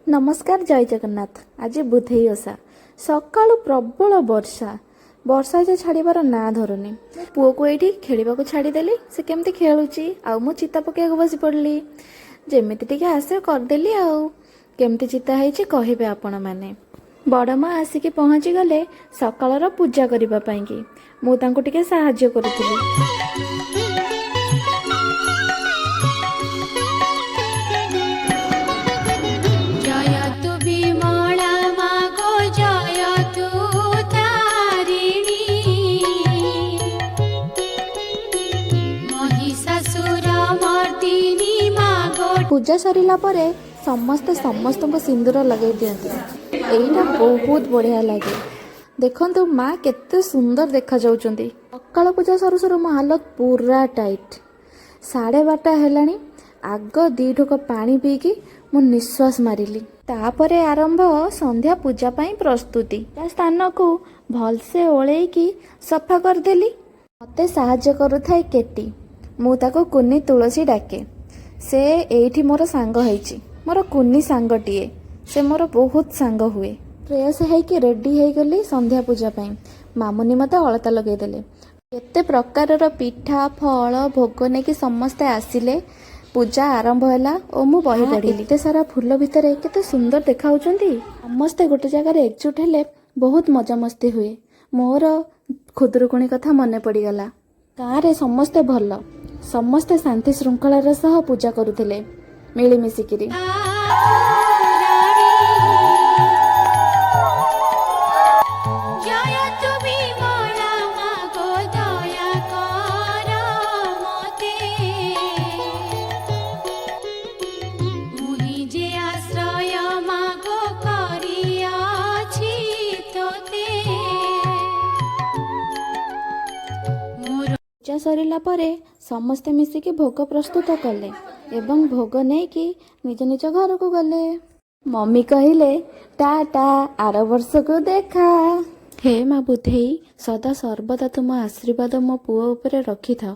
ନମସ୍କାର, ଜୟ ଜଗନ୍ନାଥ। ଆଜି ବୁଧେଇ ଓଷା। ସକାଳୁ ପ୍ରବଳ ବର୍ଷା, ବର୍ଷା ଯେ ଛାଡ଼ିବାର ନାଁ ଧରୁନି। ପୁଅକୁ ଏଇଠି ଖେଳିବାକୁ ଛାଡ଼ିଦେଲି, ସେ କେମିତି ଖେଳୁଛି, ଆଉ ମୁଁ ଚିତା ପକେଇବାକୁ ବସି ପଡ଼ିଲି। ଯେମିତି ଟିକେ ଆସେ କରିଦେଲି। ଆଉ କେମିତି ଚିତା ହେଇଛି କହିବେ ଆପଣମାନେ। ବଡ଼ ମା ଆସିକି ପହଞ୍ଚିଗଲେ ସକାଳର ପୂଜା କରିବା ପାଇଁକି। ମୁଁ ତାଙ୍କୁ ଟିକେ ସାହାଯ୍ୟ କରୁଥିଲି। ଜୟ ତୁ ବିମଳା ମାଗୋ, ଜୟ ତୁ ତାରିଣୀ, ମହିଷାସୁର ମର୍ଦିନୀ ମାଗୋ। ପୂଜା ସରିଲା ପରେ ସମସ୍ତେ ସମସ୍ତଙ୍କୁ ସିନ୍ଦୁର ଲଗେଇ ଦିଅନ୍ତି। ଏଇଟା ବହୁତ ବଢ଼ିଆ ଲାଗେ। ଦେଖନ୍ତୁ, ମା କେତେ ସୁନ୍ଦର ଦେଖାଯାଉଛନ୍ତି। ସକାଳ ପୂଜା ସରୁ ସରୁ ମୋ ହାଲତ ପୁରା ଟାଇଟ୍। 12:30 ହେଲାଣି। ଆଗ ଦି ଢୋକ ପାଣି ପିଇକି ମୁଁ ନିଶ୍ୱାସ ମାରିଲି। ତାପରେ ଆରମ୍ଭ ସନ୍ଧ୍ୟା ପୂଜା ପାଇଁ ପ୍ରସ୍ତୁତି। ତା ସ୍ଥାନକୁ ଭଲସେ ଓଳେଇକି ସଫା କରିଦେଲି। ମତେ ସାହାଯ୍ୟ କରୁଥାଏ କେଟି। ମୁଁ ତାକୁ କୁନି ତୁଳସୀ ଡାକେ। ସେ ଏଇଠି ମୋର ସାଙ୍ଗ ହେଇଛି, ମୋର କୁନି ସାଙ୍ଗଟିଏ। ସେ ମୋର ବହୁତ ସାଙ୍ଗ ହୁଏ। ଫ୍ରେଶ୍ ହେଇକି ରେଡି ହେଇଗଲି ସନ୍ଧ୍ୟା ପୂଜା ପାଇଁ। ମାମୁନି ମୋତେ ଅଳତା ଲଗେଇଦେଲେ। କେତେ ପ୍ରକାରର ପିଠା, ଫଳ, ଭୋଗ ନେଇକି ସମସ୍ତେ ଆସିଲେ। ପୂଜା ଆରମ୍ଭ ହେଲା ଓ ମୁଁ ବହି ପଢ଼ିଲି। ଏତେ ସାରା ଫୁଲ ଭିତରେ କେତେ ସୁନ୍ଦର ଦେଖାଉଛନ୍ତି। ସମସ୍ତେ ଗୋଟେ ଜାଗାରେ ଏକଜୁଟ ହେଲେ ବହୁତ ମଜାମସ୍ତି ହୁଏ। ମୋର ଖୁଦୁରୁକୁଣୀ କଥା ମନେ ପଡ଼ିଗଲା। ଗାଁରେ ସମସ୍ତେ ଭଲ, ସମସ୍ତେ ଶାନ୍ତି ଶୃଙ୍ଖଳାର ସହ ପୂଜା କରୁଥିଲେ ମିଳିମିଶିକିରି। ରାଣୀ, ଜୟ ତୁ ବିମଳା ମାଗୋ, ଦୟା କର ମତେ। ମୁହିଁ ଯେ ଆଶ୍ରୟ ମାଗୋ କରିଅଛି ତୋତେ, ମୋର ପୂଜା ସରିଲା ପରେ ସମସ୍ତେ ମିଶିକି ଭୋଗ ପ୍ରସ୍ତୁତ କଲେ ଏବଂ ଭୋଗ ନେଇକି ନିଜ ନିଜ ଘରକୁ ଗଲେ। ମମି କହିଲେ, ଟା ଟା, ଆର ବର୍ଷକୁ ଦେଖା। ହେ ମା ବୁଧେଇ, ସଦା ସର୍ବଦା ତୁମ ଆଶୀର୍ବାଦ ମୋ ପୁଅ ଉପରେ ରଖିଥାଅ।